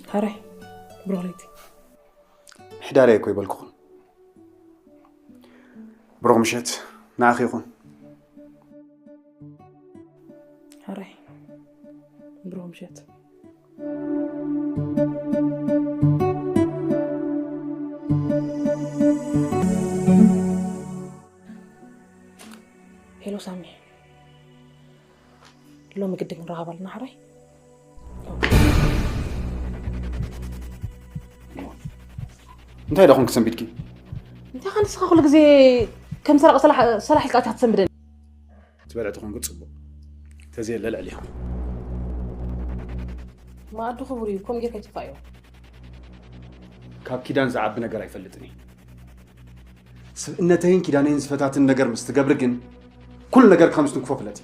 ሕራይ፣ ብሩኽ ለይቲ። ሕዳርየ እኮ ይበልኩኹም። ብሩኽ ምሸት ንዓኺ ይኹን። ሕራይ፣ ብሩኽ ምሸት። ሄሎ ሳሚ፣ ሎሚ ግድን ንራኸብ ኣለና ሕራይ። እንታይ ደኹም ክሰንቢድኪ? እንታይ ኸ ንስኻ ኩሉ ግዜ ከም ሰራቂ ሰላሕ ሰላሕ ኢልካ ኣታ ትሰንብደኒ? ትበልዕ ተኾንኩ ጽቡቕ። ተዘየለ ልዕሊኻ። መኣዲ ክቡር እዩ፣ ከምኡ ጌርካ ይትፋእዮ። ካብ ኪዳን ዝዓቢ ነገር ኣይፈልጥን እየ። ስብእነተይን ኪዳነይን ዝፈታትን ነገር ምስ ትገብሪ ግን ኩሉ ነገር ከም ዝትንክፎ ፍለጢ።